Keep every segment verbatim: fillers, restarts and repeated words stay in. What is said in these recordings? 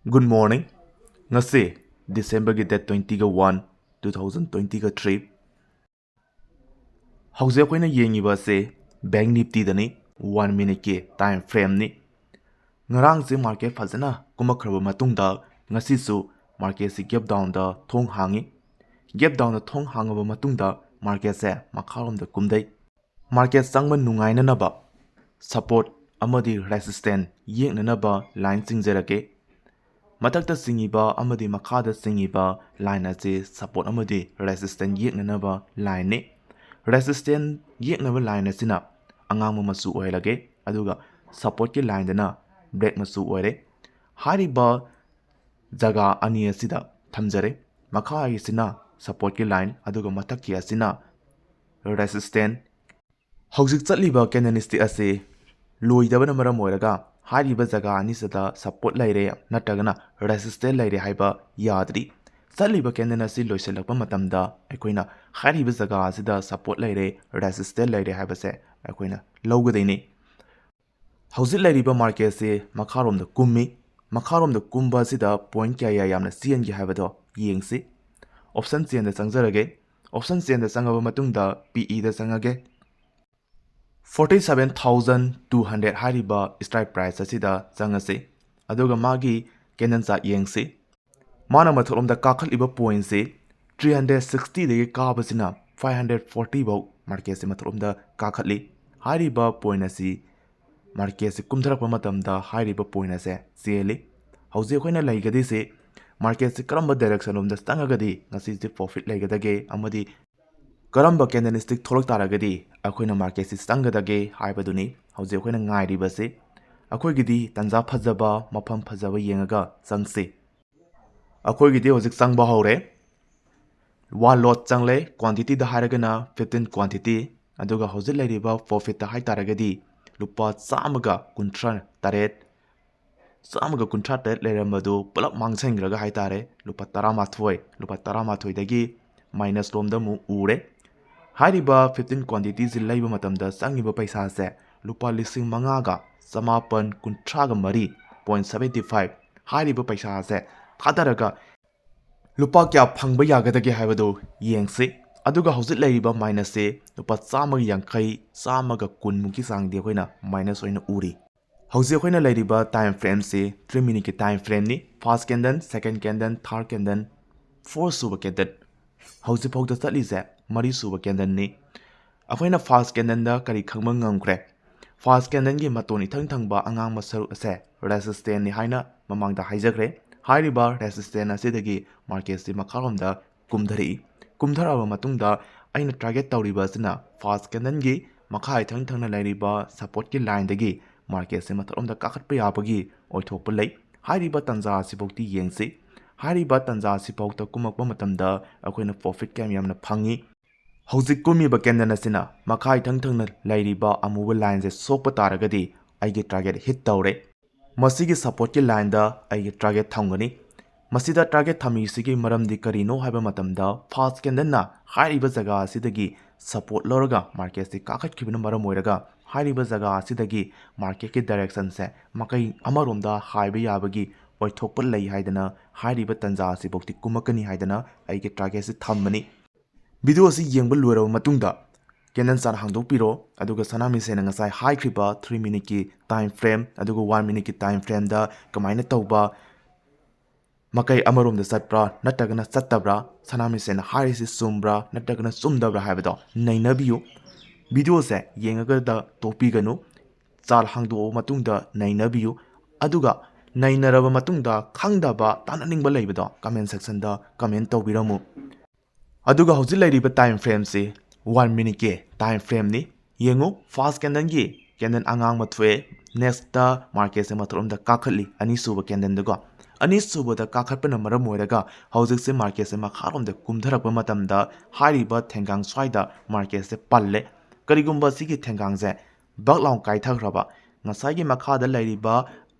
Good morning. ꯉꯁꯤ Decemberꯒꯤ date twentyꯒ one, two thousand twentyꯒ three꯫ ꯍꯧꯖꯤꯛ ꯑꯩꯈꯣꯏꯅ ꯌꯦꯡꯉꯤꯕ ꯑꯁꯤ Bank Niftyꯗꯅꯤ, one minuteꯀꯤ time frameꯅꯤ꯫ ꯉꯔꯥꯡꯁꯦ market ꯐꯖꯅ ꯀꯨꯝꯃꯛꯈ꯭ꯔꯕ ꯃꯇꯨꯡꯗ ꯉꯁꯤꯁꯨ marketꯁꯤ gap downꯗ ꯊꯣꯡ ꯍꯥꯡꯉꯤ꯫ Gap downꯗ ꯊꯣꯡ ꯍꯥꯡꯉꯕ ꯃꯇꯨꯡꯗ marketꯁꯦ ꯃꯈꯥꯔꯣꯝꯗ ꯀꯨꯝꯗꯩ꯫ Market ꯆꯪꯕ ꯅꯨꯡꯉꯥꯏꯅꯅꯕ support ꯑꯃꯗꯤ resistance ꯌꯦꯛꯅꯅꯕ line ꯆꯤꯡꯖꯔꯛꯀꯦ꯫ ꯃꯊꯛꯇ ꯆꯤꯡꯉꯤꯕ ꯑꯃꯗꯤ ꯃꯈꯥꯗ ꯆꯤꯡꯉꯤꯕ line ꯑꯁꯤ support ꯑꯃꯗꯤ resistance ꯌꯦꯛꯅꯅꯕ lineꯅꯤ꯫ Resistance ꯌꯦꯛꯅꯕ line ꯑꯁꯤꯅ ꯑꯉꯥꯡꯕ ꯃꯆꯨ ꯑꯣꯏꯍꯜꯂꯒꯦ, ꯑꯗꯨꯒ supportꯀꯤ lineꯗꯅ black ꯃꯆꯨ ꯑꯣꯏꯔꯦ꯫ ꯍꯥꯏꯔꯤꯕ ꯖꯒꯥ ꯑꯅꯤ ꯑꯁꯤꯗ ꯊꯝꯖꯔꯦ꯫ ꯃꯈꯥꯒꯤꯁꯤꯅ supportꯀꯤ line, ꯑꯗꯨꯒ ꯃꯊꯛꯀꯤ ꯑꯁꯤꯅ resistance꯫ ꯍꯧꯖꯤꯛ ꯆꯠꯂꯤꯕ candlestick ꯑꯁꯤ ꯂꯣꯏꯗꯕꯅ ꯃꯔꯝ ꯑꯣꯏꯔꯒ ꯍꯥꯏꯔꯤꯕ ꯖꯒꯥ ꯑꯅꯤꯁꯤꯗ support ꯂꯩꯔꯦ ꯅꯠꯇ꯭ꯔꯒꯅ resistance ꯂꯩꯔꯦ ꯍꯥꯏꯕ ꯌꯥꯗ꯭ꯔꯤ꯫ ꯆꯠꯂꯤꯕ candle ꯑꯁꯤ ꯂꯣꯏꯁꯤꯜꯂꯛꯄ ꯃꯇꯝꯗ ꯑꯩꯈꯣꯏꯅ ꯍꯥꯏꯔꯤꯕ ꯖꯒꯥ ꯑꯁꯤꯗ support ꯂꯩꯔꯦ, resistance ꯂꯩꯔꯦ ꯍꯥꯏꯕꯁꯦ ꯑꯩꯈꯣꯏꯅ ꯂꯧꯒꯗꯣꯏꯅꯤ꯫ ꯍꯧꯖꯤꯛ ꯂꯩꯔꯤꯕ marketꯁꯤ ꯃꯈꯥꯔꯣꯝꯗ ꯀꯨꯝꯃꯤ꯫ ꯃꯈꯥꯔꯣꯝꯗ ꯀꯨꯝꯕ ꯑꯁꯤꯗ point ꯀꯌꯥ ꯌꯥꯝꯅ ꯆꯦꯟꯒꯦ ꯍꯥꯏꯕꯗꯣ ꯌꯦꯡꯁꯤ꯫ Option chainꯗ ꯆꯪꯖꯔꯒꯦ꯫ Option chainꯗ ꯆꯪꯉꯕ ꯃꯇꯨꯡꯗ P Eꯗ ꯆꯪꯉꯒꯦ꯫ Forty seven thousand two hundred ꯍꯥꯏꯔꯤꯕ strike price ꯑꯁꯤꯗ ꯆꯪꯉꯁꯤ, ꯑꯗꯨꯒ ꯃꯥꯒꯤ candle chart ꯌꯦꯡꯁꯤ꯫ ꯃꯥꯅ ꯃꯊꯛꯂꯣꯝꯗ ꯀꯥꯈꯠꯂꯤꯕ pointꯁꯤ three hundred sixtyꯗꯒꯤ ꯀꯥꯕꯁꯤꯅ five hundred forty ꯐꯥꯎ marketꯁꯤ ꯃꯊꯛꯂꯣꯝꯗ ꯀꯥꯈꯠꯂꯤ꯫ ꯍꯥꯏꯔꯤꯕ point ꯑꯁꯤ marketꯁꯤ ꯀꯨꯝꯊꯔꯛꯄ ꯃꯇꯝꯗ ꯍꯥꯏꯔꯤꯕ point ꯑꯁꯦ ꯆꯦꯜꯂꯤ꯫ ꯍꯧꯖꯤꯛ ꯑꯩꯈꯣꯏꯅ ꯂꯩꯒꯗꯣꯏꯁꯤ marketꯁꯤ ꯀꯔꯝꯕ direction ꯂꯣꯝꯗ ꯆꯪꯉꯒꯗꯤ ꯉꯁꯤꯁꯤ profit ꯂꯩꯒꯗꯒꯦ ꯑꯃꯗꯤ ꯀꯔꯝꯕ candlestick ꯊꯣꯛꯂꯛ ꯇꯥꯔꯒꯗꯤ ꯑꯩꯈꯣꯏꯅ marketꯁꯤ ꯆꯪꯒꯗꯒꯦ ꯍꯥꯏꯕꯗꯨꯅꯤ ꯍꯧꯖꯤꯛ ꯑꯩꯈꯣꯏꯅ ꯉꯥꯏꯔꯤꯕꯁꯤ꯫ ꯑꯩꯈꯣꯏꯒꯤꯗꯤ ꯇꯟꯖꯥ ꯐꯖꯕ, ꯃꯐꯝ ꯐꯖꯕ ꯌꯦꯡꯉꯒ ꯆꯪꯁꯤ꯫ ꯑꯩꯈꯣꯏꯒꯤꯗꯤ ꯍꯧꯖꯤꯛ ꯆꯪꯕ ꯍꯧꯔꯦ꯫ One lot ꯆꯪꯂꯦ, quantityꯗ ꯍꯥꯏꯔꯒꯅ fifteen quantity, ꯑꯗꯨꯒ ꯍꯧꯖꯤꯛ ꯂꯩꯔꯤꯕ profitꯇ ꯍꯥꯏꯇꯥꯔꯒꯗꯤ ꯂꯨꯄꯥ ꯆꯥꯝꯃꯒ ꯀꯨꯟꯊ꯭ꯔꯥ ꯇꯔꯦꯠ, ꯆꯥꯝꯃꯒ ꯀꯨꯟꯊ꯭ꯔꯥ ꯇꯔꯦꯠ ꯂꯩꯔꯝꯕꯗꯨ ꯄꯨꯂꯞ ꯃꯥꯡꯁꯤꯟꯈ꯭ꯔꯒ ꯍꯥꯏꯇꯥꯔꯦ, ꯂꯨꯄꯥ ꯇꯔꯥꯃꯥꯊꯣꯏ, ꯂꯨꯄꯥ ꯇꯔꯥꯃꯥꯊꯣꯏꯗꯒꯤ minus ꯂꯣꯝꯗ ꯑꯃꯨꯛ ꯎꯔꯦ꯫ ꯍꯥꯏꯔꯤꯕ fifteen quantityꯁꯤ ꯂꯩꯕ ꯃꯇꯝꯗ ꯆꯪꯉꯤꯕ ꯄꯩꯁꯥꯁꯦ ꯂꯨꯄꯥ ꯂꯤꯁꯤꯡ ꯃꯉꯥꯒ ꯆꯃꯥꯄꯟ ꯀꯨꯟꯊ꯭ꯔꯥꯒ ꯃꯔꯤ point seventy five, ꯍꯥꯏꯔꯤꯕ ꯄꯩꯁꯥ ꯑꯁꯦ ꯊꯥꯗꯔꯒ ꯂꯨꯄꯥ ꯀꯌꯥ ꯐꯪꯕ ꯌꯥꯒꯗꯒꯦ ꯍꯥꯏꯕꯗꯨ ꯌꯦꯡꯁꯤ꯫ ꯑꯗꯨꯒ ꯍꯧꯖꯤꯛ ꯂꯩꯔꯤꯕ ꯃꯥꯏꯅꯁꯁꯤ ꯂꯨꯄꯥ ꯆꯥꯝꯃꯒ ꯌꯥꯡꯈꯩ, ꯆꯥꯝꯃꯒ ꯀꯨꯟꯃꯨꯛꯀꯤ ꯆꯥꯡꯗꯤ ꯑꯩꯈꯣꯏꯅ ꯃꯥꯏꯅꯁ ꯑꯣꯏꯅ ꯎꯔꯤ꯫ ꯍꯧꯖꯤꯛ ꯑꯩꯈꯣꯏꯅ ꯂꯩꯔꯤꯕ ꯇꯥꯏꯝ ꯐ꯭ꯔꯦꯝꯁꯤ ꯊ꯭ꯔꯤ ꯃꯤꯅꯤꯠꯀꯤ ꯇꯥꯏꯝ ꯐ꯭ꯔꯦꯝꯅꯤ꯫ First candle, second candle, third candle, four ꯁꯨꯕ ꯀꯦꯟꯗꯜ꯫ ꯍꯧꯖꯤꯛꯐꯥꯎꯗ ꯆꯠꯂꯤꯁꯦ ꯃꯔꯤ ꯁꯨꯕ ꯀꯦꯟꯗꯜꯅꯤ꯫ ꯑꯩꯈꯣꯏꯅ ꯐꯥꯔꯁ ꯀꯦꯟꯗꯜꯗ ꯀꯔꯤ ꯈꯪꯕ ꯉꯝꯈ꯭ꯔꯦ? ꯐꯥꯔꯁ ꯀꯦꯟꯗꯜꯒꯤ ꯃꯇꯣꯟ ꯏꯊꯪ ꯊꯪꯕ ꯑꯉꯥꯡꯕ ꯁꯔꯨꯛ ꯑꯁꯦ ꯔꯦꯁꯤꯁꯇꯦꯟꯅꯤ ꯍꯥꯏꯅ ꯃꯃꯥꯡꯗ ꯍꯥꯏꯖꯈ꯭ꯔꯦ꯫ ꯍꯥꯏꯔꯤꯕ ꯔꯦꯁꯤꯁꯇꯦꯟ ꯑꯁꯤꯗꯒꯤ ꯃꯥꯔꯀꯦꯠꯁꯤ ꯃꯈꯥꯔꯣꯝꯗ ꯀꯨꯝꯊꯔꯛꯏ꯫ ꯀꯨꯝꯊꯔꯛꯑꯕ ꯃꯇꯨꯡꯗ ꯑꯩꯅ ꯇꯥꯔꯒꯦꯠ ꯇꯧꯔꯤꯕ ꯑꯁꯤꯅ ꯐꯥꯔꯁ ꯀꯦꯟꯗꯜꯒꯤ ꯃꯈꯥ ꯏꯊꯪ ꯊꯪꯅ ꯂꯩꯔꯤꯕ ꯁꯄꯣꯔꯠꯀꯤ ꯂꯥꯏꯟꯗꯒꯤ ꯃꯥꯔꯀꯦꯠꯁꯦ ꯃꯊꯛꯂꯣꯝꯗ ꯀꯥꯈꯠꯄ ꯌꯥꯕꯒꯤ ꯑꯣꯏꯊꯣꯛꯄ ꯂꯩ꯫ ꯍꯥꯏꯔꯤꯕ ꯇꯥꯟꯖꯥ ꯑꯁꯤꯐꯥꯎꯗꯤ ꯌꯦꯡꯁꯤ꯫ ꯍꯥꯏꯔꯤꯕ ꯇꯥꯟꯖꯥ ꯑꯁꯤꯐꯥꯎꯗ ꯀꯨꯝꯃꯛꯄ ꯃꯇꯝꯗ ꯑꯩꯈꯣꯏꯅ ꯄ꯭ꯔꯣꯐꯤꯠ ꯀꯌꯥꯝ ꯌꯥꯝꯅ ꯐꯪꯉꯤ꯫ ꯍꯧꯖꯤꯛ ꯀꯨꯝꯃꯤꯕ ꯀꯦꯟꯗꯜ ꯑꯁꯤꯅ ꯃꯈꯥ ꯏꯊꯪ ꯊꯪꯅ ꯂꯩꯔꯤꯕ ꯑꯃꯨꯕ ꯂꯥꯏꯟꯁꯦ ꯁꯣꯛꯄ ꯇꯥꯔꯒꯗꯤ ꯑꯩꯒꯤ ꯇꯥꯔꯒꯦꯠ ꯍꯤꯠ ꯇꯧꯔꯦ꯫ ꯃꯁꯤꯒꯤ ꯁꯄꯣꯔꯠꯀꯤ ꯂꯥꯏꯟꯗ ꯑꯩꯒꯤ ꯇꯥꯔꯒꯦꯠ ꯊꯝꯒꯅꯤ꯫ ꯃꯁꯤꯗ ꯇꯥꯔꯒꯦꯠ ꯊꯝꯃꯤꯁꯤꯒꯤ ꯃꯔꯝꯗꯤ ꯀꯔꯤꯅꯣ ꯍꯥꯏꯕ ꯃꯇꯝꯗ, ꯐꯥꯔꯁ ꯀꯦꯟꯗꯜꯅ ꯍꯥꯏꯔꯤꯕ ꯖꯒꯥ ꯑꯁꯤꯗꯒꯤ ꯁꯄꯣꯔꯠ ꯂꯧꯔꯒ ꯃꯥꯔꯀꯦꯠꯁꯤ ꯀꯥꯈꯠꯈꯤꯕꯅ ꯃꯔꯝ ꯑꯣꯏꯔꯒ ꯍꯥꯏꯔꯤꯕ ꯖꯒꯥ ꯑꯁꯤꯗꯒꯤ ꯃꯥꯔꯀꯦꯠꯀꯤ ꯗꯥꯏꯔꯦꯛꯁꯟꯁꯦ ꯃꯥꯏꯀꯩ ꯑꯃꯔꯣꯝꯗ ꯍꯥꯏꯕ ꯌꯥꯕꯒꯤ ꯑꯣꯏꯊꯣꯛꯄ ꯂꯩ ꯍꯥꯏꯗꯅ ꯍꯥꯏꯔꯤꯕ ꯇꯥꯟꯖꯥ ꯑꯁꯤꯐꯥꯎꯗꯤ ꯀꯨꯝꯃꯛꯀꯅꯤ ꯍꯥꯏꯗꯅ ꯑꯩꯒꯤ ꯇꯥꯔꯒꯦꯠꯁꯤ ꯊꯝꯕꯅꯤ꯫ ꯚꯤꯗꯤꯑꯣ ꯑꯁꯤ ꯌꯦꯡꯕ ꯂꯣꯏꯔꯕ ꯃꯇꯨꯡꯗ ꯀꯦꯟꯗꯜ ꯆꯥꯔꯠ ꯍꯥꯡꯗꯣꯛꯄꯤꯔꯣ, ꯑꯗꯨꯒ ꯁꯅꯥꯃꯤꯁꯦꯟꯅ ꯉꯁꯥꯏ ꯍꯥꯏꯈ꯭ꯔꯤꯕ ꯊ꯭ꯔꯤ ꯃꯤꯅꯤꯠꯀꯤ ꯇꯥꯏꯝ ꯐ꯭ꯔꯦꯝ ꯑꯗꯨꯒ ꯋꯥꯟ ꯃꯤꯅꯤꯠꯀꯤ ꯇꯥꯏꯝ ꯐ꯭ꯔꯦꯝꯗ ꯀꯃꯥꯏꯅ ꯇꯧꯕ, ꯃꯥꯏꯀꯩ ꯑꯃꯔꯣꯝꯗ ꯆꯠꯄ꯭ꯔꯥ ꯅꯠꯇ꯭ꯔꯒꯅ ꯆꯠꯇꯕ꯭ꯔꯥ, ꯁꯅꯥꯃꯤꯁꯦꯟꯅ ꯍꯥꯏꯔꯤꯁꯤ ꯆꯨꯝꯕ꯭ꯔꯥ ꯅꯠꯇ꯭ꯔꯒꯅ ꯆꯨꯝꯗꯕ꯭ꯔꯥ ꯍꯥꯏꯕꯗꯣ ꯅꯩꯅꯕꯤꯌꯨ꯫ ꯚꯤꯗꯤꯑꯣꯁꯦ ꯌꯦꯡꯉꯒꯗ ꯇꯣꯛꯄꯤꯒꯅꯨ꯫ ꯆꯥꯔꯠ ꯍꯥꯡꯗꯣꯛꯑꯕ ꯃꯇꯨꯡꯗ ꯅꯩꯅꯕꯤꯌꯨ꯫ ꯑꯗꯨꯒ ꯅꯩꯅꯔꯕ ꯃꯇꯨꯡꯗ ꯈꯪꯗꯕ, ꯇꯥꯟꯅꯅꯤꯡꯕ ꯂꯩꯕꯗꯣ ꯀꯃꯦꯟ ꯁꯦꯛꯁꯟꯗ ꯀꯃꯦꯟ ꯇꯧꯕꯤꯔꯝꯃꯨ꯫ ꯑꯗꯨꯒ ꯍꯧꯖꯤꯛ ꯂꯩꯔꯤꯕ ꯇꯥꯏꯝ ꯐ꯭ꯔꯦꯝꯁꯤ ꯋꯥꯟ ꯃꯤꯅꯤꯠꯀꯤ ꯇꯥꯏꯝ ꯐ꯭ꯔꯦꯝꯅꯤ꯫ ꯌꯦꯡꯉꯨ, ꯐꯥꯔꯁ ꯀꯦꯟꯗꯜꯒꯤ ꯀꯦꯟꯗꯜ ꯑꯉꯥꯡꯕ ꯊꯣꯛꯑꯦ, ꯅꯦꯛꯁꯇ ꯃꯥꯔꯀꯦꯠꯁꯦ ꯃꯊꯛꯂꯣꯝꯗ ꯀꯥꯈꯠꯂꯤ, ꯑꯅꯤꯁꯨꯕ ꯀꯦꯟꯗꯜꯗꯀꯣ꯫ ꯑꯅꯤꯁꯨꯕꯗ ꯀꯥꯈꯠꯄꯅ ꯃꯔꯝ ꯑꯣꯏꯔꯒ ꯍꯧꯖꯤꯛꯁꯦ ꯃꯥꯔꯀꯦꯠꯁꯦ ꯃꯈꯥꯔꯣꯝꯗ ꯀꯨꯝꯊꯔꯛꯄ ꯃꯇꯝꯗ ꯍꯥꯏꯔꯤꯕ ꯊꯦꯡꯒꯥꯡ ꯁ꯭ꯋꯥꯏꯗ ꯃꯥꯔꯀꯦꯠꯁꯦ ꯄꯜꯂꯦ꯫ ꯀꯔꯤꯒꯨꯝꯕ ꯁꯤꯒꯤ ꯊꯦꯡꯒꯥꯡꯁꯦ ꯕꯛ ꯂꯥꯎ ꯀꯥꯏꯊꯈ꯭ꯔꯕ, ꯉꯁꯥꯏꯒꯤ ꯃꯈꯥꯗ ꯂꯩꯔꯤꯕ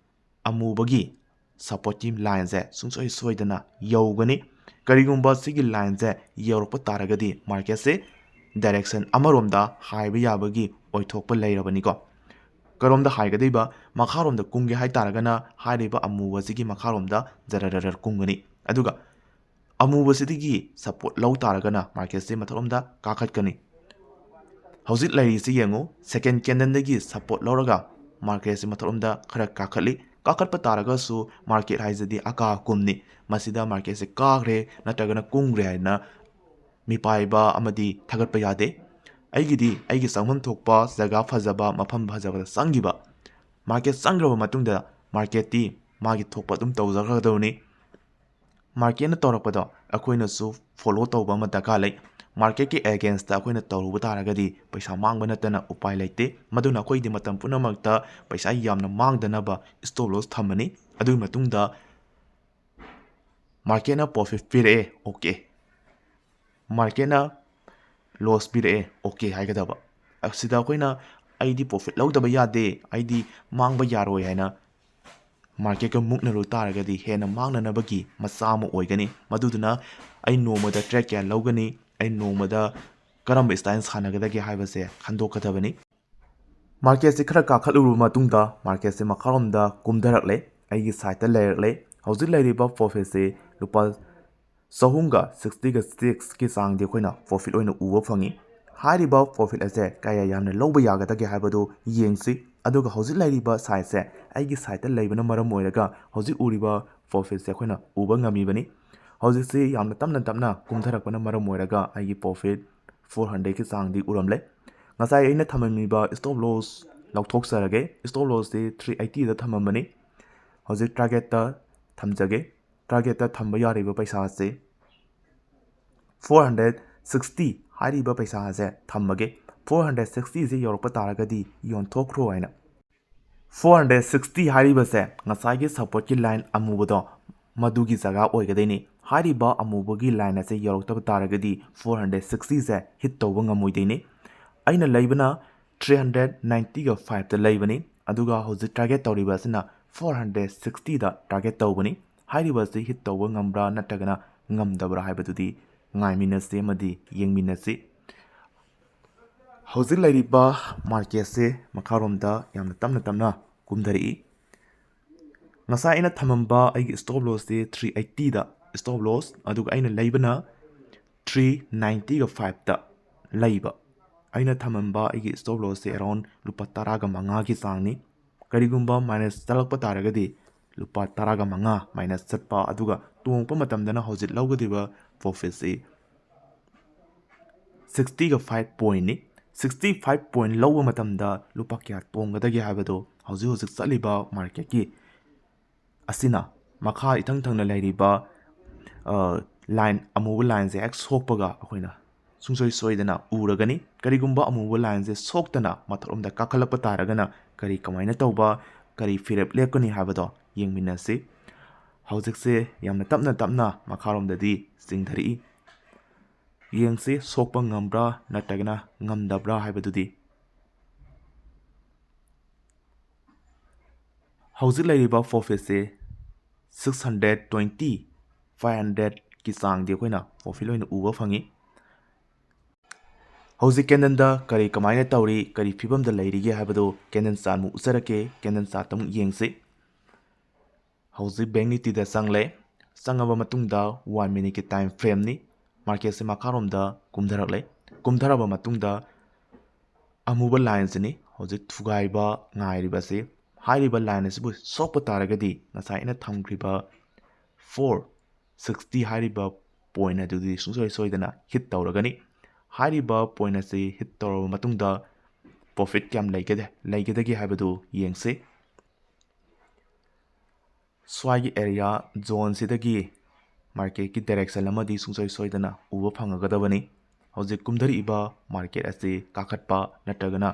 ꯑꯃꯨꯕꯒꯤ ꯁꯄꯣꯔꯠꯀꯤ ꯂꯥꯏꯟꯁꯦ ꯁꯨꯡꯁꯣꯏ ꯁꯣꯏꯗꯅ ꯌꯧꯒꯅꯤ꯫ ꯀꯔꯤꯒꯨꯝꯕ ꯁꯤꯒꯤ ꯂꯥꯏꯟꯁꯦ ꯌꯧꯔꯛꯄ ꯇꯥꯔꯒꯗꯤ ꯃꯥꯔꯀꯦꯠꯁꯦ ꯗꯥꯏꯔꯦꯛꯁꯟ ꯑꯃꯔꯣꯝꯗ ꯍꯥꯏꯕ ꯌꯥꯕꯒꯤ ꯑꯣꯏꯊꯣꯛꯄ ꯂꯩꯔꯕꯅꯤꯀꯣ꯫ ꯀꯔꯣꯝꯗ ꯍꯥꯏꯒꯗꯣꯏꯕ? ꯃꯈꯥꯔꯣꯝꯗ ꯀꯨꯝꯒꯦ ꯍꯥꯏꯇꯥꯔꯒꯅ ꯍꯥꯏꯔꯤꯕ ꯑꯃꯨꯕꯁꯤꯒꯤ ꯃꯈꯥꯔꯣꯝꯗ ꯖꯔꯔꯔ ꯀꯨꯝꯒꯅꯤ꯫ ꯑꯗꯨꯒ ꯑꯃꯨꯕꯁꯤꯗꯒꯤ ꯁꯄꯣꯔꯠ ꯂꯧ ꯇꯥꯔꯒꯅ ꯃꯥꯔꯀꯦꯠꯁꯦ ꯃꯊꯛꯂꯣꯝꯗ ꯀꯥꯈꯠꯀꯅꯤ꯫ ꯍꯧꯖꯤꯛ ꯂꯩꯔꯤꯁꯤ ꯌꯦꯡꯉꯨ, ꯁꯦꯀꯦꯟ ꯀꯦꯟꯗꯜꯗꯒꯤ ꯁꯄꯣꯔꯠ ꯂꯧꯔꯒ ꯃꯥꯔꯀꯦꯠꯁꯦ ꯃꯊꯛꯂꯣꯝꯗ ꯈꯔ ꯀꯥꯈꯠꯂꯤ꯫ ꯀꯥꯈꯠꯄ ꯇꯥꯔꯒꯁꯨ ꯃꯥꯔꯀꯦꯠ ꯍꯥꯏꯁꯤꯗꯤ ꯑꯀꯥ ꯑꯀꯨꯝꯅꯤ꯫ ꯃꯁꯤꯗ ꯃꯥꯔꯀꯦꯠꯁꯦ ꯀꯥꯈ꯭ꯔꯦ ꯅꯠꯇ꯭ꯔꯒꯅ ꯀꯨꯝꯈ꯭ꯔꯦ ꯍꯥꯏꯅ ꯃꯤꯄꯥꯏꯕ ꯑꯃꯗꯤ ꯊꯥꯒꯠꯄ ꯌꯥꯗꯦ꯫ ꯑꯩꯒꯤꯗꯤ ꯑꯩꯒꯤ ꯆꯪꯐꯝ ꯊꯣꯛꯄ ꯖꯒꯥ ꯐꯖꯕ, ꯃꯐꯝ ꯐꯖꯕꯗ ꯆꯪꯈꯤꯕ꯫ ꯃꯥꯔꯀꯦꯠ ꯆꯪꯈ꯭ꯔꯕ ꯃꯇꯨꯡꯗ ꯃꯥꯔꯀꯦꯠꯇꯤ ꯃꯥꯒꯤ ꯊꯣꯛꯄ ꯑꯗꯨꯝ ꯇꯧꯖꯈ꯭ꯔꯗꯧꯅꯤ꯫ ꯃꯥꯔꯀꯦꯠꯅ ꯇꯧꯔꯛꯄꯗꯣ ꯑꯩꯈꯣꯏꯅꯁꯨ ꯐꯣꯂꯣ ꯇꯧꯕ ꯑꯃ ꯗꯔꯀꯥꯔ ꯂꯩ꯫ ꯃꯥꯔꯀꯦꯠꯀꯤ ꯑꯦꯒꯦꯟꯁꯇ ꯑꯩꯈꯣꯏꯅ ꯇꯧꯔꯨꯕ ꯇꯥꯔꯒꯗꯤ ꯄꯩꯁꯥ ꯃꯥꯡꯕ ꯅꯠꯇꯅ ꯎꯄꯥꯏ ꯂꯩꯇꯦ꯫ ꯃꯗꯨꯅ ꯑꯩꯈꯣꯏꯗꯤ ꯃꯇꯝ ꯄꯨꯝꯅꯃꯛꯇ ꯄꯩꯁꯥ ꯌꯥꯝꯅ ꯃꯥꯡꯗꯅꯕ ꯏꯁꯇꯣꯞ ꯂꯣꯁ ꯊꯝꯃꯅꯤ꯫ ꯑꯗꯨꯒꯤ ꯃꯇꯨꯡꯗ ꯃꯥꯔꯀꯦꯠꯅ ꯄ꯭ꯔꯣꯐꯤꯠ ꯄꯤꯔꯛꯑꯦ, ꯑꯣꯀꯦ꯫ ꯃꯥꯔꯀꯦꯠꯅ ꯂꯣꯁ ꯄꯤꯔꯛꯑꯦ, ꯑꯣꯀꯦ ꯍꯥꯏꯒꯗꯕ꯫ ꯑꯁꯤꯗ ꯑꯩꯈꯣꯏꯅ "ꯑꯩꯗꯤ ꯄ꯭ꯔꯣꯐꯤꯠ ꯂꯧꯗꯕ ꯌꯥꯗꯦ, ꯑꯩꯗꯤ ꯃꯥꯡꯕ ꯌꯥꯔꯣꯏ" ꯍꯥꯏꯅ ꯃꯥꯔꯀꯦꯠꯀ ꯃꯨꯛꯅꯔꯨ ꯇꯥꯔꯒꯗꯤ ꯍꯦꯟꯅ ꯃꯥꯡꯅꯅꯕꯒꯤ ꯃꯆꯥꯛ ꯑꯃ ꯑꯣꯏꯒꯅꯤ꯫ ꯃꯗꯨꯗꯨꯅ ꯑꯩ ꯅꯣꯡꯃꯗ ꯇ꯭ꯔꯦꯠ ꯀꯌꯥ ꯂꯧꯒꯅꯤ, ꯑꯩ ꯅꯣꯡꯃꯗ ꯀꯔꯝꯕ ꯁ꯭ꯇꯥꯏꯜ ꯁꯥꯟꯅꯒꯗꯒꯦ ꯍꯥꯏꯕꯁꯦ ꯈꯟꯗꯣꯛꯀꯗꯕꯅꯤ꯫ ꯃꯥꯔꯀꯦꯠꯁꯦ ꯈꯔ ꯀꯥꯈꯠꯂꯨꯔꯕ ꯃꯇꯨꯡꯗ ꯃꯥꯔꯀꯦꯠꯁꯦ ꯃꯈꯥꯔꯣꯝꯗ ꯀꯨꯝꯊꯔꯛꯂꯦ, ꯑꯩꯒꯤ ꯁꯥꯏꯠꯇ ꯂꯩꯔꯛꯂꯦ꯫ ꯍꯧꯖꯤꯛ ꯂꯩꯔꯤꯕ ꯄ꯭ꯔꯣꯐꯤꯠꯁꯦ ꯂꯨꯄꯥ ꯆꯍꯨꯝꯒ ꯁꯤꯛꯁꯇꯤꯒ ꯁꯤꯛꯁꯀꯤ ꯆꯥꯡꯗꯤ ꯑꯩꯈꯣꯏꯅ ꯄ꯭ꯔꯣꯐꯤꯠ ꯑꯣꯏꯅ ꯎꯕ ꯐꯪꯉꯤ꯫ ꯍꯥꯏꯔꯤꯕ ꯄ꯭ꯔꯣꯐꯤꯠ ꯑꯁꯦ ꯀꯌꯥ ꯌꯥꯝꯅ ꯂꯧꯕ ꯌꯥꯒꯗꯒꯦ ꯍꯥꯏꯕꯗꯨ ꯌꯦꯡꯁꯤ꯫ ꯑꯗꯨꯒ ꯍꯧꯖꯤꯛ ꯂꯩꯔꯤꯕ ꯁꯥꯏꯠꯁꯦ ꯑꯩꯒꯤ ꯁꯥꯏꯠꯇ ꯂꯩꯕꯅ ꯃꯔꯝ ꯑꯣꯏꯔꯒ ꯍꯧꯖꯤꯛ ꯎꯔꯤꯕ ꯄ꯭ꯔꯣꯐꯤꯠꯁꯦ ꯑꯩꯈꯣꯏꯅ ꯎꯕ ꯉꯝꯃꯤꯕꯅꯤ꯫ ꯍꯧꯖꯤꯛꯁꯤ ꯌꯥꯝꯅ ꯇꯞꯅ ꯇꯞꯅ ꯀꯨꯝꯊꯔꯛꯄꯅ ꯃꯔꯝ ꯑꯣꯏꯔꯒ ꯑꯩꯒꯤ ꯄ꯭ꯔꯣꯐꯤꯠ ꯐꯣꯔ ꯍꯟꯗ꯭ꯔꯦꯠꯀꯤ ꯆꯥꯡꯗꯤ ꯎꯔꯝꯂꯦ꯫ ꯉꯁꯥꯏ ꯑꯩꯅ ꯊꯝꯃꯝꯃꯤꯕ ꯏꯁꯇꯣꯞ ꯂꯣꯁ ꯂꯧꯊꯣꯛꯆꯔꯒꯦ꯫ ꯏꯁꯇꯣꯞ ꯂꯣꯁꯁꯤ ꯊ꯭ꯔꯤ ꯑꯩꯠꯇꯤꯗ ꯊꯝꯃꯝꯕꯅꯤ꯫ ꯍꯧꯖꯤꯛ ꯇꯥꯔꯒꯦꯠꯇ ꯊꯝꯖꯒꯦ꯫ ꯇꯥꯔꯒꯦꯠꯇ ꯊꯝꯕ ꯌꯥꯔꯤꯕ ꯄꯩꯁꯥꯁꯦ ꯐꯣꯔ ꯍꯟꯗ꯭ꯔꯦꯠ ꯁꯤꯛꯁꯇꯤ ꯍꯥꯏꯔꯤꯕ ꯄꯩꯁꯥ ꯑꯁꯦ ꯊꯝꯃꯒꯦ꯫ ꯐꯣꯔ ꯍꯟꯗ꯭ꯔꯦꯠ ꯁꯤꯛꯁꯇꯤꯁꯦ ꯌꯧꯔꯛꯄ ꯇꯥꯔꯒꯗꯤ ꯌꯣꯟꯊꯣꯛꯈ꯭ꯔꯣ ꯍꯥꯏꯅ꯫ ꯐꯣꯔ ꯍꯟꯗ꯭ꯔꯦꯠ ꯁꯤꯛꯁꯇꯤ ꯍꯥꯏꯔꯤꯕꯁꯦ ꯉꯁꯥꯏꯒꯤ ꯁꯞꯄꯣꯔꯠꯀꯤ ꯂꯥꯏꯟ ꯑꯃꯨꯕꯗꯣ ꯃꯗꯨꯒꯤ ꯖꯒꯥ ꯑꯣꯏꯒꯗꯣꯏꯅꯤ꯫ ꯍꯥꯏꯔꯤꯕ ꯑꯃꯨꯕꯒꯤ ꯂꯥꯏꯟ ꯑꯁꯦ ꯌꯧꯔꯛꯇꯕ ꯇꯥꯔꯒꯗꯤ ꯐꯣꯔ ꯍꯟꯗ꯭ꯔꯦꯠ ꯁꯤꯛꯁꯇꯤꯁꯦ ꯍꯤꯠ ꯇꯧꯕ ꯉꯝꯃꯣꯏꯗꯣꯏꯅꯤ꯫ ꯑꯩꯅ ꯂꯩꯕꯅ ꯊ꯭ꯔꯤ ꯍꯟꯗ꯭ꯔꯦꯠ ꯅꯥꯏꯟꯇꯤꯒ ꯐꯥꯏꯚꯇ ꯂꯩꯕꯅꯤ, ꯑꯗꯨꯒ ꯍꯧꯖꯤꯛ ꯇꯥꯔꯒꯦꯠ ꯇꯧꯔꯤꯕ ꯑꯁꯤꯅ ꯐꯣꯔ ꯍꯟꯗ꯭ꯔꯦꯠ ꯁꯤꯛꯁꯇꯤꯗ ꯇꯥꯔꯒꯦꯠ ꯇꯧꯕꯅꯤ꯫ ꯍꯥꯏꯔꯤꯕ ꯑꯁꯤ ꯍꯤꯠ ꯇꯧꯕ ꯉꯝꯕ꯭ꯔꯥ ꯅꯠꯇ꯭ꯔꯒꯅ ꯉꯝꯗꯕ꯭ꯔꯥ ꯍꯥꯏꯕꯗꯨꯗꯤ ꯉꯥꯏꯃꯤꯟꯅꯁꯤ ꯑꯃꯗꯤ ꯌꯦꯡꯃꯤꯟꯅꯁꯤ꯫ ꯍꯧꯖꯤꯛ ꯂꯩꯔꯤꯕ ꯃꯥꯔꯀꯦꯠꯁꯦ ꯃꯈꯥꯔꯣꯝꯗ ꯌꯥꯝꯅ ꯇꯞꯅ ꯇꯞꯅ ꯀꯨꯝꯊꯔꯛꯏ꯫ ꯉꯁꯥꯏ ꯑꯩꯅ ꯊꯝꯃꯝꯕ ꯑꯩꯒꯤ ꯁ꯭ꯇꯣꯞ ꯂꯣꯁꯁꯦ ꯊ꯭ꯔꯤ ꯑꯩꯠꯇꯤꯗ ꯁ꯭ꯇꯣꯞ ꯂꯣꯁ, ꯑꯗꯨꯒ ꯑꯩꯅ ꯂꯩꯕꯅ ꯊ꯭ꯔꯤ ꯅꯥꯏꯟꯇꯤꯒ ꯐꯥꯏꯚꯇ ꯂꯩꯕ꯫ ꯑꯩꯅ ꯊꯝꯃꯝꯕ ꯑꯩꯒꯤ ꯁ꯭ꯇꯣꯞ ꯂꯣꯁꯁꯦ ꯑꯦꯔꯥꯎꯟ ꯂꯨꯄꯥ ꯇꯔꯥꯒ ꯃꯉꯥꯒꯤ ꯆꯥꯡꯅꯤ꯫ ꯀꯔꯤꯒꯨꯝꯕ ꯃꯥꯏꯅꯁ ꯆꯠꯂꯛꯄ ꯇꯥꯔꯒꯗꯤ ꯂꯨꯄꯥ ꯇꯔꯥꯒ ꯃꯉꯥ ꯃꯥꯏꯅꯁ ꯆꯠꯄ, ꯑꯗꯨꯒ ꯇꯣꯡꯉꯛꯄ ꯃꯇꯝꯗꯅ ꯍꯧꯖꯤꯛ ꯂꯧꯒꯗꯧꯔꯤꯕ ꯄ꯭ꯔꯣꯐꯤꯠꯁꯤ ꯁꯤꯛꯁꯇꯤꯒ ꯐꯥꯏꯚ ꯄꯣꯏꯟꯅꯤ꯫ ꯁꯤꯛꯁꯇꯤ ꯐꯥꯏꯚ ꯄꯣꯏꯟ ꯂꯧꯕ ꯃꯇꯝꯗ ꯂꯨꯄꯥ ꯀꯌꯥ ꯇꯣꯡꯒꯗꯒꯦ ꯍꯥꯏꯕꯗꯨ ꯍꯧꯖꯤꯛ ꯍꯧꯖꯤꯛ ꯆꯠꯂꯤꯕ ꯃꯥꯔꯀꯦꯠꯀꯤ ꯑꯁꯤꯅ ꯃꯈꯥ ꯏꯊꯪ ꯊꯪꯅ ꯂꯩꯔꯤꯕ, ꯑ, ꯂꯥꯏꯟ, ꯑꯃꯨꯕ ꯂꯥꯏꯟꯁꯦ ꯍꯦꯛ ꯁꯣꯛꯄꯒ ꯑꯩꯈꯣꯏꯅ ꯁꯨꯡꯁꯣꯏ ꯁꯣꯏꯗꯅ ꯎꯔꯒꯅꯤ꯫ ꯀꯔꯤꯒꯨꯝꯕ ꯑꯃꯨꯕ ꯂꯥꯏꯟꯁꯦ ꯁꯣꯛꯇꯅ ꯃꯊꯛꯂꯣꯝꯗ ꯀꯥꯈꯠꯂꯛꯄ ꯇꯥꯔꯒꯅ ꯀꯔꯤ ꯀꯃꯥꯏꯅ ꯇꯧꯕ, ꯀꯔꯤ ꯐꯤꯔꯦꯞ ꯂꯦꯞꯀꯅꯤ ꯍꯥꯏꯕꯗꯣ ꯌꯦꯡꯃꯤꯟꯅꯁꯤ꯫ ꯍꯧꯖꯤꯛꯁꯦ ꯌꯥꯝꯅ ꯇꯞꯅ ꯇꯞꯅ ꯃꯈꯥꯔꯣꯝꯗꯗꯤ ꯆꯤꯡꯊꯔꯛꯏ꯫ ꯌꯦꯡꯁꯤ, ꯁꯣꯛꯄ ꯉꯝꯕ꯭ꯔꯥ ꯅꯠꯇ꯭ꯔꯒꯅ ꯉꯝꯗꯕ꯭ꯔꯥ ꯍꯥꯏꯕꯗꯨꯗꯤ꯫ ꯍꯧꯖꯤꯛ ꯂꯩꯔꯤꯕ ꯄ꯭ꯔꯣꯐꯤꯠꯁꯦ ꯁꯤꯛꯁ ꯍꯟꯗ꯭ꯔꯦꯠ ꯇ꯭ꯋꯦꯟꯇꯤ, ꯐꯥꯏꯚ ꯍꯟꯗ꯭ꯔꯦꯠꯀꯤ ꯆꯥꯡꯗꯤ ꯑꯩꯈꯣꯏꯅ ꯄ꯭ꯔꯣꯐꯤꯠ ꯑꯣꯏꯅ ꯎꯕ ꯐꯪꯉꯤ꯫ ꯍꯧꯖꯤꯛ ꯀꯦꯟꯗꯜꯗ ꯀꯔꯤ ꯀꯃꯥꯏꯅ ꯇꯧꯔꯤ, ꯀꯔꯤ ꯐꯤꯕꯝꯗ ꯂꯩꯔꯤꯒꯦ ꯍꯥꯏꯕꯗꯨ ꯀꯦꯟꯗꯜ ꯆꯥꯔꯠ ꯑꯃꯨꯛ ꯎꯠꯆꯔꯛꯀꯦ꯫ ꯀꯦꯟꯗꯜ ꯆꯥꯔꯠꯇ ꯑꯃꯨꯛ ꯌꯦꯡꯁꯤ꯫ ꯍꯧꯖꯤꯛ ꯕꯦꯡꯛ ꯅꯤꯐꯇꯤꯗ ꯆꯪꯂꯦ꯫ ꯆꯪꯉꯕ ꯃꯇꯨꯡꯗ ꯋꯥꯟ ꯃꯤꯅꯤꯠꯀꯤ ꯇꯥꯏꯝ ꯐ꯭ꯔꯦꯝꯅꯤ꯫ ꯃꯥꯔꯀꯦꯠꯁꯦ ꯃꯈꯥꯔꯣꯝꯗ ꯀꯨꯝꯊꯔꯛꯂꯦ꯫ ꯀꯨꯝꯊꯔꯕ ꯃꯇꯨꯡꯗ ꯑꯃꯨꯕ ꯂꯥꯏꯟꯁꯤꯅꯤ ꯍꯧꯖꯤꯛ ꯊꯨꯒꯥꯏꯕ ꯉꯥꯏꯔꯤꯕꯁꯤ꯫ ꯍꯥꯏꯔꯤꯕ ꯂꯥꯏꯟ ꯑꯁꯤꯕꯨ ꯁꯣꯛꯄ ꯇꯥꯔꯒꯗꯤ ꯉꯁꯥꯏ ꯑꯩꯅ ꯊꯝꯈ꯭ꯔꯤꯕ ꯐꯣꯔ ꯁꯤꯛꯁꯇꯤ ꯍꯥꯏꯔꯤꯕ ꯄꯣꯏꯟ ꯑꯗꯨꯗꯤ ꯁꯨꯡꯁꯣꯏ ꯁꯣꯏꯗꯅ ꯍꯤꯠ ꯇꯧꯔꯒꯅꯤ꯫ ꯍꯥꯏꯔꯤꯕ ꯄꯣꯏꯟ ꯑꯁꯤ ꯍꯤꯠ ꯇꯧꯔꯕ ꯃꯇꯨꯡꯗ ꯄ꯭ꯔꯣꯐꯤꯠ ꯀꯌꯥꯝ ꯂꯩꯒꯗꯦ-, ꯂꯩꯒꯗꯒꯦ ꯍꯥꯏꯕꯗꯨ ꯌꯦꯡꯁꯤ꯫ ꯁ꯭ꯋꯥꯏꯒꯤ ꯑꯦꯔꯤꯌꯥ ꯖꯣꯟꯁꯤꯗꯒꯤ ꯃꯥꯔꯀꯦꯠꯀꯤ ꯗꯥꯏꯔꯦꯛꯁꯟ ꯑꯃꯗꯤ ꯁꯨꯡꯁꯣꯏ ꯁꯣꯏꯗꯅ ꯎꯕ ꯐꯪꯒꯗꯕꯅꯤ꯫ ꯍꯧꯖꯤꯛ ꯀꯨꯝꯊꯔꯛꯏꯕ ꯃꯥꯔꯀꯦꯠ ꯑꯁꯤ ꯀꯥꯈꯠꯄ ꯅꯠꯇ꯭ꯔꯒꯅ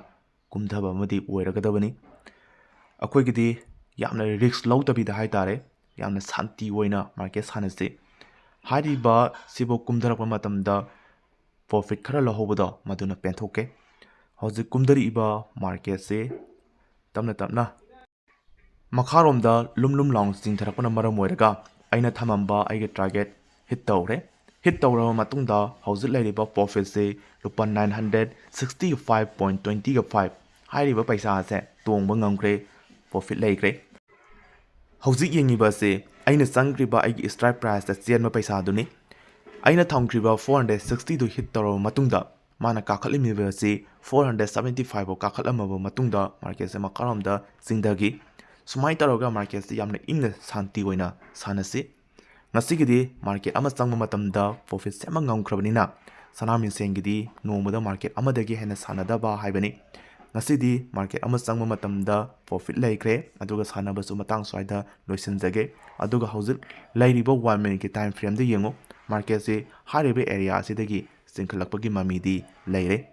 ꯀꯨꯝꯊꯕ ꯑꯃꯗꯤ ꯑꯣꯏꯔꯒꯗꯕꯅꯤ꯫ ꯑꯩꯈꯣꯏꯒꯤꯗꯤ ꯌꯥꯝꯅ ꯔꯤꯁꯛ ꯂꯧꯗꯕꯤꯗ ꯍꯥꯏ ꯇꯥꯔꯦ, ꯌꯥꯝꯅ ꯁꯥꯟꯇꯤ ꯑꯣꯏꯅ ꯃꯥꯔꯀꯦꯠ ꯁꯥꯟꯅꯁꯤ꯫ ꯍꯥꯏꯔꯤꯕ ꯁꯤꯕꯨ ꯀꯨꯝꯊꯔꯛꯄ ꯃꯇꯝꯗ ꯄ꯭ꯔꯣꯐꯤꯠ ꯈꯔ ꯂꯧꯍꯧꯕꯗꯣ ꯃꯗꯨꯅ ꯄꯦꯟꯊꯣꯛꯀꯦ꯫ ꯍꯧꯖꯤꯛ ꯀꯨꯝꯊꯔꯛꯏꯕ ꯃꯥꯔꯀꯦꯠꯁꯤ ꯇꯞꯅ ꯇꯞꯅ ꯃꯈꯥꯔꯣꯝꯗ ꯂꯨꯝ ꯂꯨꯝ ꯂꯥꯎꯅ ꯆꯤꯡꯊꯔꯛꯄꯅ ꯃꯔꯝ ꯑꯣꯏꯔꯒ ꯑꯩꯅ ꯊꯝꯃꯝꯕ ꯑꯩꯒꯤ ꯇꯥꯔꯒꯦꯠ ꯍꯤꯠ ꯇꯧꯔꯦ꯫ Hit ꯇꯧꯔꯕ ꯃꯇꯨꯡꯗ ꯍꯧꯖꯤꯛ ꯂꯩꯔꯤꯕ profitꯁꯤ ꯂꯨꯄꯥ nine hundred sixty five point twenty five ꯍꯥꯏꯔꯤꯕ ꯄꯩꯁꯥ ꯑꯁꯦ ꯇꯣꯡꯕ ꯉꯝꯈ꯭ꯔꯦ, profit ꯂꯩꯈ꯭ꯔꯦ꯫ ꯍꯧꯖꯤꯛ ꯌꯦꯡꯉꯤꯕ ꯑꯁꯤ ꯑꯩꯅ ꯆꯪꯈ꯭ꯔꯤꯕ ꯑꯩꯒꯤ strike priceꯇ ꯆꯦꯟꯕ ꯄꯩꯁꯥꯗꯨꯅꯤ꯫ ꯑꯩꯅ ꯊꯝꯈ꯭ꯔꯤꯕ four hundred sixtyꯗꯨ hit ꯇꯧꯔꯕ ꯃꯇꯨꯡꯗ ꯃꯥꯅ ꯀꯥꯈꯠꯂꯝꯃꯤꯕ ꯑꯁꯤ four hundred seventy five ꯐꯥꯎ ꯀꯥꯈꯠꯂꯝꯃꯕ ꯃꯇꯨꯡꯗ marketꯁꯦ ꯃꯈꯥꯔꯣꯝꯗ ꯆꯤꯡꯊꯈꯤ꯫ ꯁꯨꯃꯥꯏꯅ ꯇꯧꯔꯒ marketꯁꯦ ꯌꯥꯝꯅ ꯏꯪꯅ ꯁꯥꯟꯇꯤ ꯑꯣꯏꯅ ꯁꯥꯟꯅꯁꯤ꯫ ꯉꯁꯤꯒꯤꯗꯤ market ꯑꯃ ꯆꯪꯕ ꯃꯇꯝꯗ profit ꯁꯦꯝꯕ ꯉꯝꯈ꯭ꯔꯕꯅꯤꯅ ꯁꯅꯥ ꯃꯤꯡꯁꯦꯟꯒꯤꯗꯤ ꯅꯣꯡꯃꯗ market ꯑꯃꯗꯒꯤ ꯍꯦꯟꯅ ꯁꯥꯟꯅꯗꯕ ꯍꯥꯏꯕꯅꯤ꯫ ꯉꯁꯤꯗꯤ market ꯑꯃ ꯆꯪꯕ ꯃꯇꯝꯗ profit ꯂꯩꯈ꯭ꯔꯦ, ꯑꯗꯨꯒ ꯁꯥꯟꯅꯕꯁꯨ ꯃꯇꯥꯡ ꯁ꯭ꯋꯥꯏꯗ ꯂꯣꯏꯁꯤꯟꯖꯒꯦ꯫ ꯑꯗꯨꯒ ꯍꯧꯖꯤꯛ ꯂꯩꯔꯤꯕ one minuteꯀꯤ time frameꯗ ꯌꯦꯡꯉꯨ, marketꯁꯤ ꯍꯥꯏꯔꯤꯕ areaꯁꯤꯗꯒꯤ ꯆꯤꯡꯈꯠꯂꯛꯄꯒꯤ ꯃꯃꯤꯗꯤ ꯂꯩꯔꯦ꯫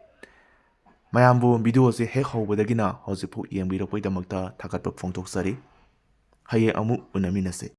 ꯃꯌꯥꯝꯕꯨ videoꯁꯤ ꯍꯦꯛ ꯍꯧꯕꯗꯒꯤꯅ ꯍꯧꯖꯤꯛꯐꯥꯎ ꯌꯦꯡꯕꯤꯔꯛꯄꯒꯤꯗꯃꯛꯇ ꯊꯥꯒꯠꯄ ꯐꯣꯡꯗꯣꯛꯆꯔꯤ꯫ ꯍꯌꯦꯡ ꯑꯃꯨꯛ ꯎꯅꯃꯤꯟꯅꯁꯤ꯫